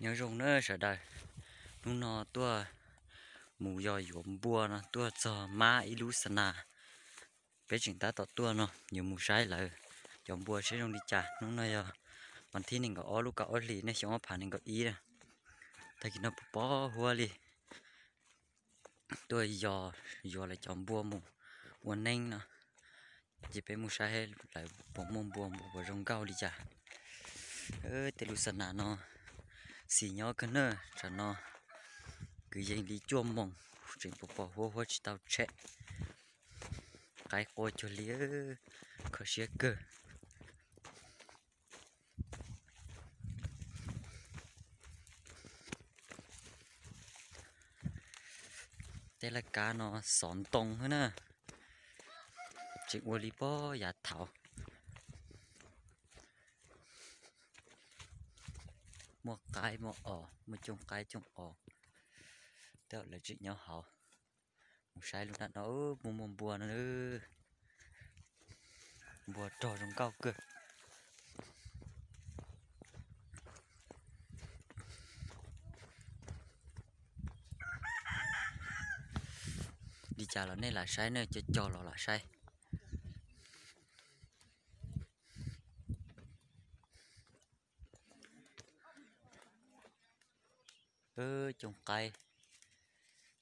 Nyob zoo na sawv daws, hnub no tuaj mus yos yuav npua no tuaj txog mab ib lub xa nas. Peb tseem tab tom tuaj no yuav mus saib lawv cov npua seb zoo li cas. Hnub no yog vas thib nees nkaum ob lub kaum ob hlis nej xyoo ob phav nees nkaum ib na. Tag kis no pos pos huab li, tuaj yos yuav lawv cov npua mus ua neeb no. Ces peb mus saib lawv puas muaj npua, npua puas zoo nkauj li cas. Tej lub xa nas no xis nyob kawg na. Tsam no kwv yees li cuaj moos tseem pos pos huab huab tsis tau tshem. Qaib qua cuag li, kho siab kawg. Tej laj kab no xov ntoo xwb na, tseem ua li pob yav thaud. Muaj qaib muaj os, muaj cooj qaib cooj os. Tej lawv tseem nyob hauv. Mus saib lub nram no, muaj muaj npua no. Npua rog zoo nkauj kawg. Li cas los nej lam saib ne, cog cog los lam saib. Cooj qaib,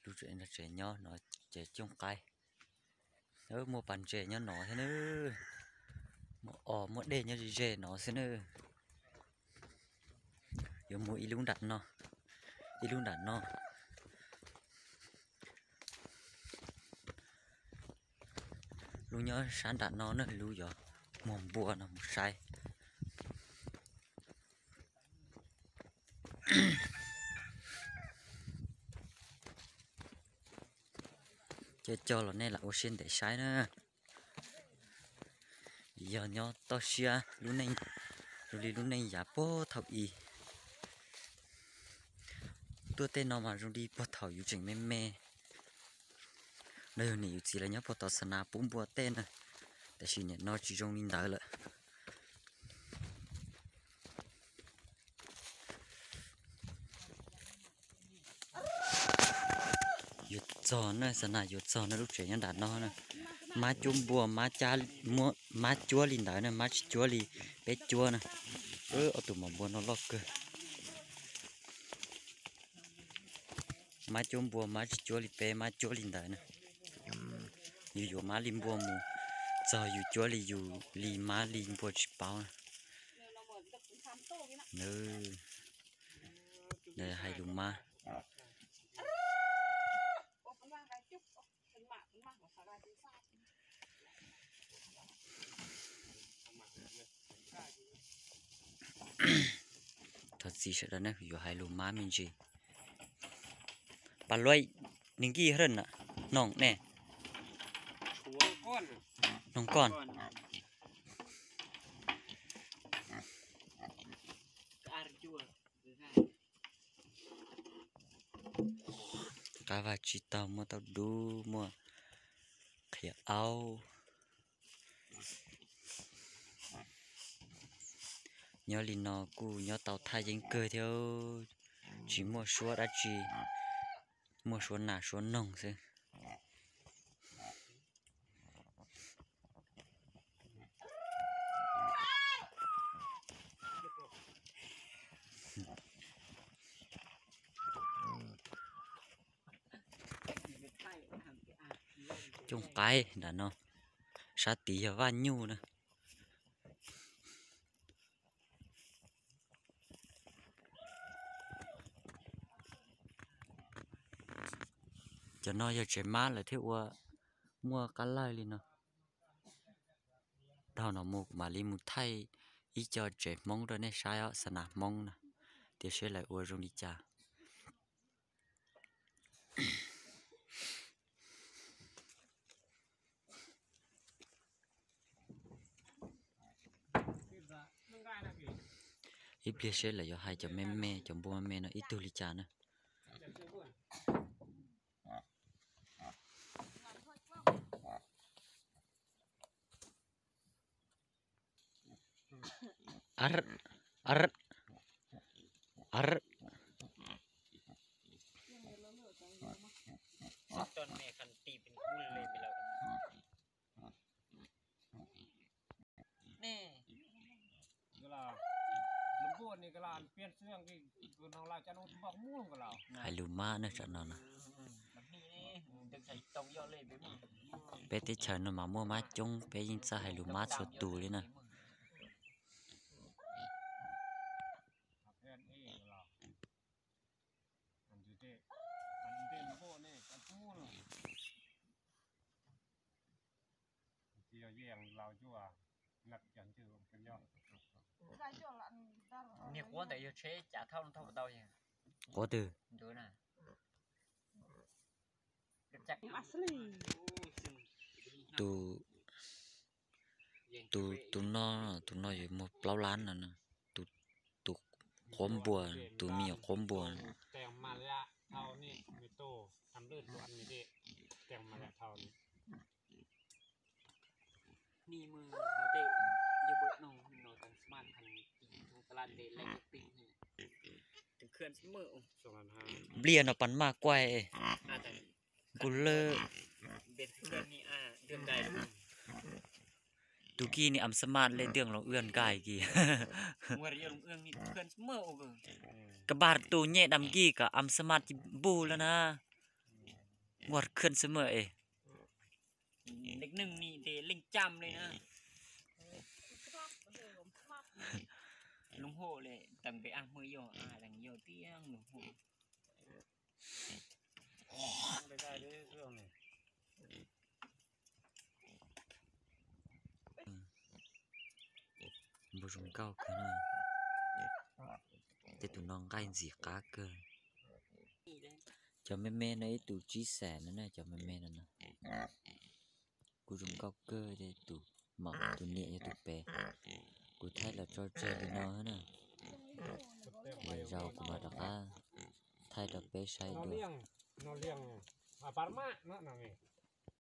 lub tsev nyob no ces cooj qaib. Muaj pas ntses nyob no thiab na. Muaj os muaj dej nyob ze ze no xwb na. Yuav mus ib lub nram no, ib lub nram no. Lub nyob sab nram no na, lub yuav muag npua no mus saib. Cog cog los nej lam ua siab ntev saib na. Yog nyob toj siab lub neej, zoo li lub neej yav puag thaum i. Tuaj tej no mas zoo li puag thaum yus tseem me me. No yog niam yus txiv lawv nyob puag tom xa nas pub npua tej na, tab sis nim no tsis zoo li ntawd lawm. Yuav txog na, xa nas yuav txog na, lub tsev nyob nram no na. Mab cuab npua, mab cuab li ntawd na, mab tsis cuab li peb cuab na. Ob tug mos npua no loj kawg. Mab cuab npua, mab tsis cuab li peb, mab cuab li ntawd na. Yus yuav mab li npua mus, txog yus cuab li yus li mab li npua tsis paub na. Hais lus mab. Thov txim sawv daws ne, yuav hais lus mab me ntsis. Pas luaj, nws nkij hawm na, noog ne. Noog koj. Qab vaj tsis taug, muaj tauj dub, muaj qhia aub. Nyob li no kuj nyob tau thaj yeeb kawg thiab, tsis muaj suab dab tsi, muaj suab nas suab noog xwb. Cooj qaib nram no, sab tid yog vaj nyuj na. Cov no yog tsev mab lawm thiab ua muaj qab lawj li no. Dhau no mus kuv mam li mus thaij ib co tsev Hmoob rau nej saib os, xa nas Hmoob na, tias seb lawv ua zoo li cas. Ib pliag seb lawv yuav hais cov me me, cov npua me me no ib tug li cas na. Ar, ar, ar. Hais lus mab ne, tam no na. Peb teb chaws no mas muaj mab coob, peb yeej txawj hais lus mab txhua tus li na. Niag quab ntawm yog tsheb cav thauj thauj tau. Quab twg? Tus, tus, tus no, tus no yuav muag plaub lab no. Tus, tus quab npua, tus me nyuam quab npua. Npliaj no pas maj kuaj, kuj lawm. Tus kij ni am xab maj le dwj loos wb nkaij kij. Kab npaj tus nyem dam kij kom am xab maj ci npuj lawm na. Muaj khwj xab maj es. Npau zoo nkauj kawg, tej tus no nqaij ntxim qab kawg. Cov me me no ib tug tsib xees no na, cov me me no na. Kuj zoo nkauj kawg, tej tus maum tus niam yog tus pem. Kuv thaij los tso tseg li no na. Lwm zaus kuv mam rov qab thaij rau peb saib dua.